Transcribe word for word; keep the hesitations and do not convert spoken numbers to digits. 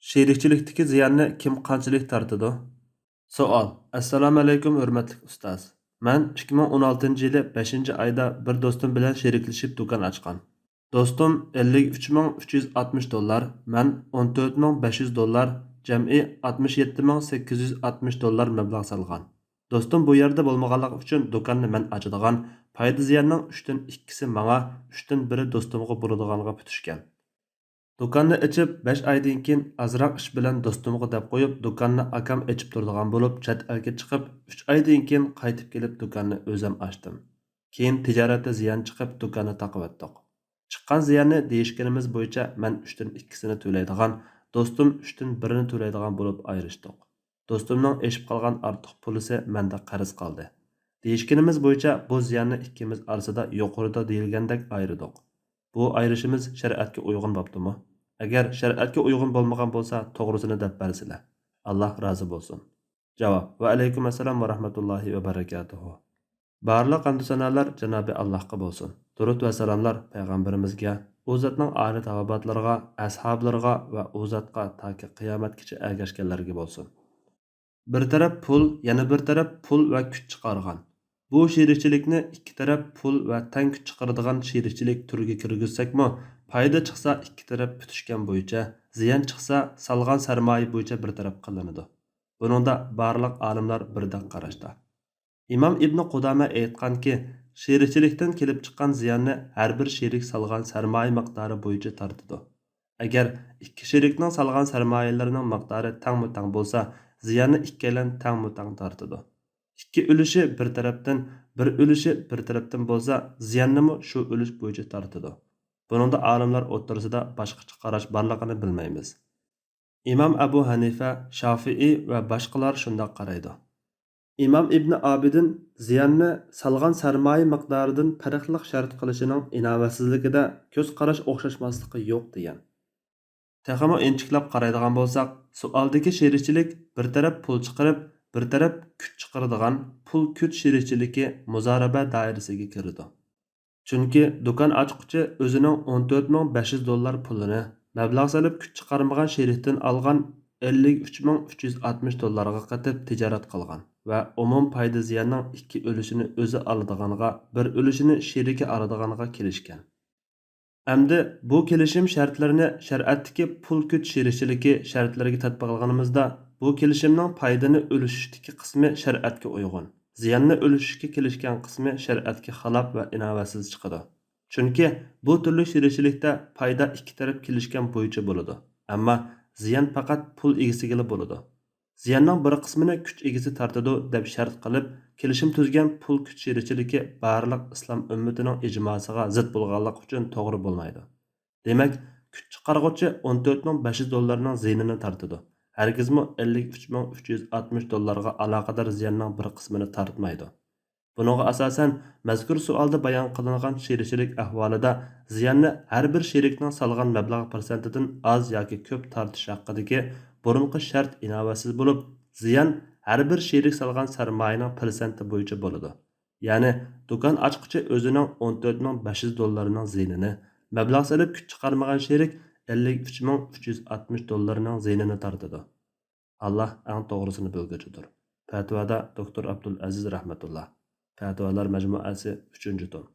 شېرىكچىلىكتىكى زىياننى كىم قانچىلىك تارتىدۇ؟ سوئال. ئەسسالامۇئەلەيكۇم، ھۆرمەتلىك ئۇستاز. مەن ئىككى مىڭ ئون ئالتىنچى يىلى بەشىنچى ئايدا بىر دوستۇم بىلەن شېرىكلىشىپ دۇكان ئاچقان. دوستۇم ئەللىك ئۈچ مىڭ ئۈچ يۈز ئاتمىش دوللار، مەن ئون تۆت مىڭ بەش يۈز دوللار، جەمئىي ئاتمىش يەتتە مىڭ سەككىز يۈز ئاتمىش دوللار مەبلەغ سالغان. دوستۇم بۇ يەردە بولمىغانلىقى ئۈچۈن دۇكاننى مەن ئاچىدىغان، پايدا زىياننىڭ ئۈچتىن ئىككىسى ماڭا، ئۈچتىن بىرى دوستۇمغا بولىدىغانغا پۈتۈشكەن. دۇكاننى ئېچىپ بەش ئايدىن كېيىن ئازراق ئىش بىلەن دوستۇمغا دەپ قويۇپ، دۇكاننى ئاكام ئېچىپ تۇرىدىغان بولۇپ، چەت ئەلگە چىقىپ، ئۈچ ئايدىن كېيىن قايتىپ كېلىپ دۇكاننى ئۆزۈم ئاچتىم. كېيىن تىجارەتتە زىيان چىقىپ، دۇكاننى تاقىۋەتتۇق. چىققان زىياننى دېيىشكىنىمىز بويىچە مەن ئۈچتىن ئىككىسىنى تۆلەيدىغان، دوستۇم ئۈچتىن بىرىنى تۆلەيدىغان بولۇپ ئايرىشتۇق. دوستۇمنىڭ ئېشىپ قالغان ئارتۇق پۇلىسى مەندە قەرز قالدى. دېيىشكىنىمىز بويىچە بۇ زىياننى ئىككىمىز ئارىسىدا يۇقىرىدا دېيىلگەندەك ئايرىدۇق. بۇ ئايرىشىمىز شەرىئەتكە ئۇيغۇن بوپتۇمۇ؟ ئەگەر شەرىئەتكە ئۇيغۇن بولمىغان بولسا، توغرىسىنى دەپ بەرسىلە. ئاللا رازى بولسۇن. جاۋاب. ۋەئەلەيكۇم ئەسسالام ۋەرەھمەتۇللاھى ۋەبەرەكاتۇھۇ. بارلىق ھەمدۇ سانالار جانابى ئاللاھقا بولسۇن. دۇرۇت ۋە سالاملار پەيغەمبىرىمىزگە، ئۇ زاتنىڭ ئالىي تاۋابىئاتلىرىغا، ئەسھابلىرىغا ۋە ئۇ زاتقا تاكى قىيامەتكىچە ئەگەشكەنلەرگە بولسۇن. بىر تەرەپ پۇل، يەنە بىر تەرەپ پۇل ۋە كۈچ چىقارغان. بۇ شېرىكچىلىكنى ئىككى تەرەپ پۇل ۋە تەڭ كۈچ چىقىرىدىغان شېرىكچىلىك تۈرىگە كىرگۈزسەكمۇ، پايدا چىقسا ئىككى تەرەپ پۈتۈشكەن بويىچە، زىيان چىقسا سالغان سەرمايە بويىچە بىر تەرەپ قىلىنىدۇ. بۇنىڭدا بارلىق ئالىملار بىردەك قاراشتا. ئىمام ئىبنى قۇدامە ئېيتقانكى، شېرىكچىلىكتىن كېلىپ چىققان زىياننى ھەر بىر شېرىك سالغان سەرمايە مىقدارى بويىچە تارتىدۇ. ئەگەر ئىككى شېرىكنىڭ سالغان سەرمايىلىرىنىڭ مىقدارى تەڭمۇ تەڭ بولسا، زىياننى ئىككىيلەن تەڭمۇ تەڭ تارتىدۇ. ئىككى ئۈلۈشى بىر تەرەپتىن، بىر ئۈلۈشى بىر تەرەپتىن بولسا، زىياننىمۇ شۇ ئۈلۈش بويىچە تارتىدۇ. بۇنىڭدا ئالىملار ئوتتۇرىسىدا باشقىچە قاراش بارلىقىنى بىلمەيمىز. ئىمام ئەبۇ ھەنىفە، شافىئى ۋە باشقىلار شۇنداق قارايدۇ. ئىمام ئىبنى ئابىدىن زىياننى سالغان سەرمايە مىقدارىدىن پەرقلىق شەرت قىلىشىنىڭ ئىناۋەتسىزلىكىدە كۆز قاراش ئوخشاشماسلىقى يوق دېگەن. تېخىمۇ ئىنچىكىلەپ قارايدىغان بولساق، سوئالدىكى شېرىكچىلىك بىر تەرەپ پۇل چىقىرىپ، بىر تەرەپ كۈچ چىقىرىدىغان پۇل كۈچ شېرىكچىلىكى مۇزارىبە دائىرىسىگە كىرىدۇ. چۈنكى دۇكان ئاچقۇچى ئۆزىنىڭ ئون تۆت مىڭ بەش يۈز دوللار پۇلىنى مەبلەغ سېلىپ كۈچ چىقارمىغان شېرىكتىن ئالغان ئەللىك ئۈچ مىڭ ئۈچ يۈز ئاتمىش دوللارغا قېتىپ تىجارەت قىلغان ۋە ئومۇم پايدا زىياننىڭ ئىككى ئۈلۈشىنى ئۆزى ئالىدىغانغا، بىر ئۈلۈشىنى شېرىكى ئالىدىغانغا كېلىشكەن. ئەمدى بۇ كېلىشىم شەرتلىرىنى شەرىئەتتىكى پۇل كۈچ شېرىكچىلىكى شەرتلىرىگە تەتبىقلىغىنىمىزدا، بۇ كېلىشىمنىڭ پايدىنى ئۈلۈشۈشتىكى قىسمى شەرىئەتكە ئۇيغۇن، زىياننى ئۈلۈشۈشكە كېلىشكەن قىسمى شەرىئەتكە خىلاپ ۋە ئىناۋەتسىز چىقىدۇ. چۈنكى بۇ تۈرلۈك شېرىكچىلىكتە پايدا ئىككى تەرەپ كېلىشكەن بويىچە بولىدۇ، ئەمما زىيان پەقەت پۇل ئىگىسىگىلا بولىدۇ. زىياننىڭ بىر قىسمىنى كۈچ ئىگىسى تارتىدۇ دەپ شەرت قىلىپ، كېلىشىم تۈزگەن پۇل كۈچ شېرىكچىلىكى بارلىق ئىسلام ئۈممىتىنىڭ ئىجماسىغا زىت بولغانلىقى ئۈچۈن توغرا بولمايدۇ. دېمەك، كۈچ چىقارغۇچى ئون تۆت مىڭ بەش يۈز دوللارنىڭ زىيىنىنى تارتىدۇ، ھەرگىزمۇ ئەللىك ئۈچ مىڭ ئۈچ يۈز ئاتمىش دوللارغا ئالاقىدار زىياننىڭ بىر قىسمىنى تارتمايدۇ. بۇنىڭغا ئاساسەن، مەزكۇر سوئالدا بايان قىلىنغان شېرىكچىلىك ئەھۋالىدا زىياننى ھەر بىر شېرىكنىڭ سالغان مەبلەغ پىرسەنتىدىن ئاز ياكى كۆپ تارتىش ھەققىدىكى بۇرۇنقى شەرت ئىناۋەتسىز بولۇپ، زىيان ھەر بىر شېرىك سالغان سەرمايىنىڭ پىرسەنتى بويىچە بولىدۇ. يەنى، دۇكان ئاچقۇچى ئۆزىنىڭ ئون تۆت مىڭ بەش يۈز دوللارىنىڭ زىيىنىنى، مەبلەغ سېلىپ كۈچ چىقارمىغان شېرىك ئەللىك ئۈچ مىڭ ئۈچ يۈز ئاتمىش دوللارىنىڭ زىيىنىنى تارتىدۇ. ئاللا ئەڭ توغرىسىنى بىلگۈچىدۇر. پەتىۋادا دوكتور ئابدۇلئەزىز رەھمەتۇللا. پەتىۋالار مەجمۇئەسى، ئۈچىنچى توم.